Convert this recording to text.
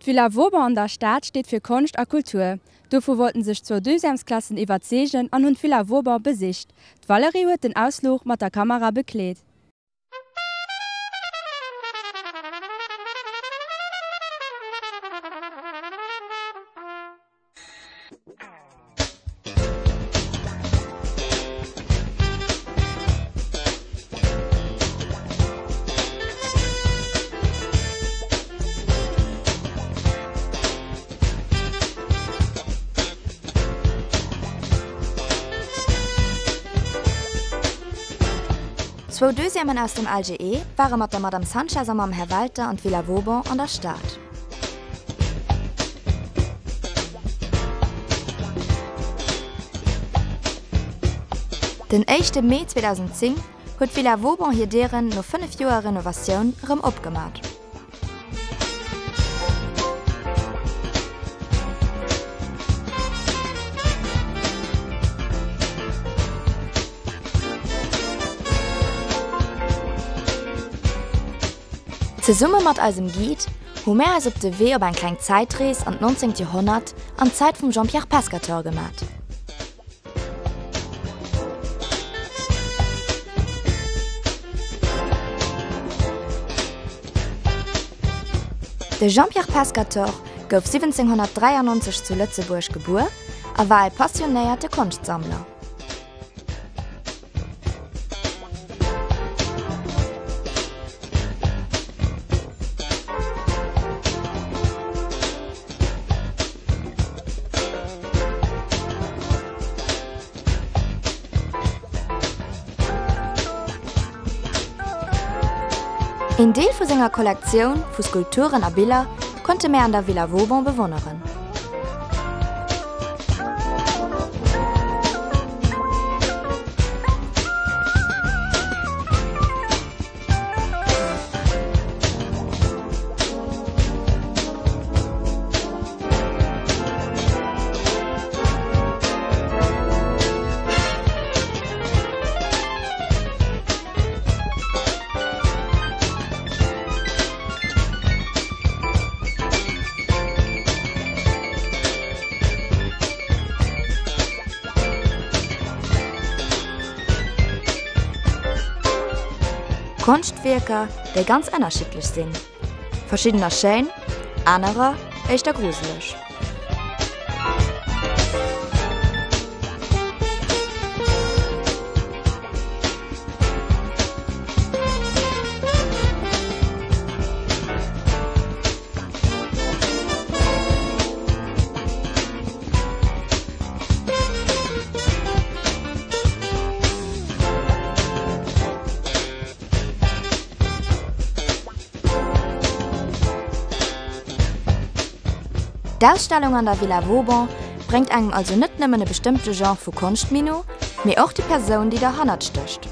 D'Villa Vauban an der Stad steet fir Konscht a Kultur. Dovu wollten sech zwou Deuxièmesklassen iwwerzeegen an hunn d'Villa Vauban besicht. D'Valérie huet den Ausfluch mat der Kamera bekleet. Zwou Deuxièmen aus dem LGE ware mat der Madame Sanchez a mam Här Welter an d'Villa Vauban an der Stad. Den éischte Mee 2010 huet d'Villa Vauban hir Dieren no 5 Joer Renovatioun erëm opgemat. Zesumme mat eisem Guide hu mär eis op de Wee op eng kleng Zäitrees an d'nonzéngt Joerhonnert, an d'Zäit vum Jean-Pierre Pescatore gemat. De Jean-Pierre Pescatore gouf 1793 zu Lëtzebuerg gebuer a war e passionéierte Konschtsammler. Een Deel vu senger Kollektioun vu Skulpturen a Biller konnte mär an der Villa Vauban bewonneren. Konschtwierker, déi ganz ënnerschiddlech sinn. Verschiddener schéin, anerer éischter gruseleg. D'Ausstellung an der Villa Vauban bréngt engem also net nëmmen e bestëmmte Genre vu Konscht méi no, mee och déi Persoun, déi derhannert stécht.